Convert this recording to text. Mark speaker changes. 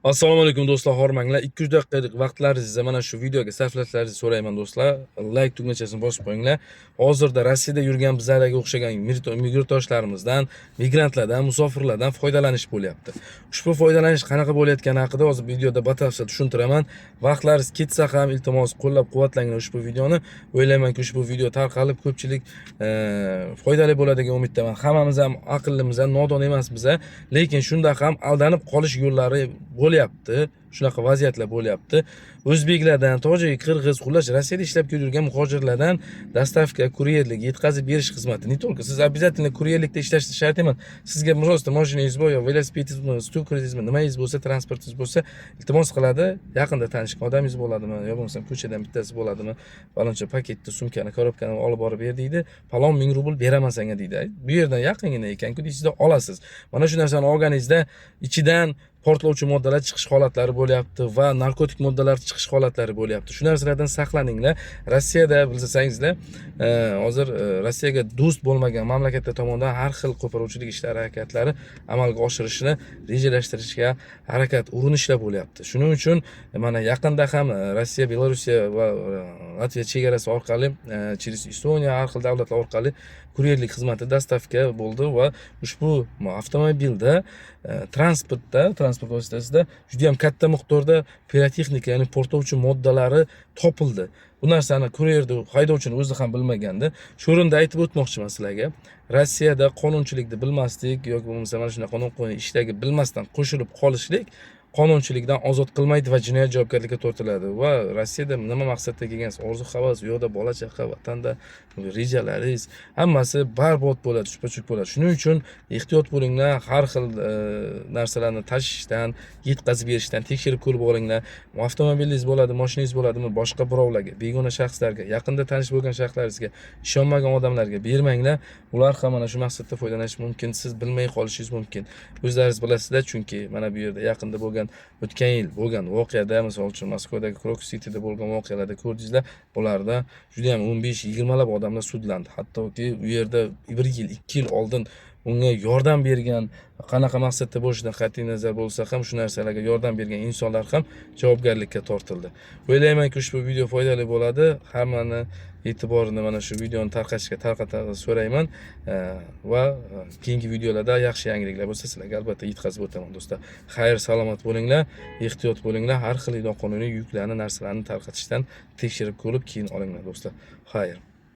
Speaker 1: Assalomu alaykum do'stlar, hormanglar. 2-3 daqiqalik vaqtlaringizni mana shu videoga sarflashlaringizni so'rayman do'stlar. Like tugmachasini bosib qo'yinglar. Hozirda Rossiyada yurgan bizlarga o'xshagan migrantlarimizdan, migrantlardan, musofirlardan foydalanish bo'lyapti. Ushbu foydalanish qanaqa bo'layotgani haqida hozir videoda batafsil tushuntiraman. Vaqtlaringiz ketsa ham, iltimos, qo'llab-quvvatlanglar ushbu videoni. O'ylaymanki, ushbu video tarqalib, ko'pchilik foydali bo'ladi degan umiddaman. Hammamiz ham aqllimiz, ham nodon emasmiz, lekin shunda ham aldanib qolish yo'llari bo'lyapti. Shunaqa vaziyatlar bo'lyapti. O'zbeklardan, tojik, qirg'iz, xullas, Rossiyada ishlab kelib yurgan muhojirlardan доставка, kuryerlik, yetkazib berish xizmati. Не только siz обязательно kuryerlikda ishlash shart emas. Sizga просто mashinangiz bor yo velosipedingizmi, skuteringizni, nimangiz bo'lsa, transportingiz bo'lsa, iltimos qiladi. Yaqinda tanishgan odamingiz bo'ladimi, yo bo'lmasam ko'chadan bittasi bo'ladimi, faloncha paketni, sumkani, korobkani olib borib ber deydi. Falon ming rubl beraman senga deydi. Bu yerdan yaqingina ekan-ku deysizda, olasiz. Mana shu narsani olganingizda ichidan portlovchi moddalar chiqish holatlari bo'lyapti va narkotik moddalar chiqish holatlari bo'lyapti. Shu narsalardan saqlaninglar. Rossiyada bilsangizlar, hozir Rossiyaga do'st bo'lmagan mamlakatlar tomonidan har xil qo'poruvchilik ishlari, harakatlari amalga oshirishni rejalashtirishga harakat, urinishlar bo'lyapti. Shuning uchun mana yaqinda ham Rossiya, Belorussiya va Latviya chegarasi orqali, через Estoniya, har xil davlatlar orqali kuryerlik xizmati, доставка bo'ldi va ushbu avtomobilda, transportda, transport vositasida juda ham katta miqdorda pirotexnika, ya'ni portlovchi moddalari topildi. Bu narsani kuryerni, haydovchini o'zi ham bilmagandi. Shu o'rinda aytib o'tmoqchiman sizlarga. Rossiyada qonunchilikni bilmaslik yoki bo'lmasa mana shunaqa qonun ishlarga bilmasdan qo'shilib qolishlik qonunchilikdan ozod qilmaydi va jinoyat javobgarlikka tortiladi. Va Rossiyada nima maqsadda kelgansiz, orzu havas, u yoqda bola chaqa, vatanda rejalaringiz hammasi barbod bo'ladi, chupa-chup bo'ladi. Shuning uchun ehtiyot bo'linglar, har xil narsalarni tashishdan, yetkazib berishdan tekshirib ko'rib olinglar. Avtomobilingiz bo'ladi, mashinangiz bo'ladimi, boshqa birovlarga, begona shaxslarga, yaqinda tanish bo'lgan shaxslaringizga, ishonmagan odamlarga bermanglar. Ular ham mana shu maqsadda foydalanishi mumkin, siz bilmay qolishingiz mumkin. O'zlaringiz bilasizlar, chunki mana bu yerda yaqinda bo'lgan, o'tgan yil bo'lgan voqeada, misol uchun, Moskvadagi Krokus Cityda bo'lgan voqealarda ko'rdingizlar, ularda juda ham 15-20 lab odamlar sudlandi. Hattoki u yerda 1 yil, 2 yil oldin unga yordam bergan, qanaqa maqsadda bo'lishidan qat'iy nazar bo'lsa ham, shu narsalarga yordam bergan insonlar ham javobgarlikka tortildi. O'ylaymanki, ushbu video foydali bo'ladi. Hammani e'tiborini mana shu videoni tarqatishga tarqatishni so'rayman. Va keyingi videolarda yaxshi yangiliklar bo'lsa, sizlarga albatta yetkazib o'taman do'stlar. Xayr, salomat bo'linglar, ehtiyot bo'linglar. Har xil noqonuniy yuklarni, narsalarni tarqatishdan tekshirib ko'rib keyin olinglar do'stlar. Xayr.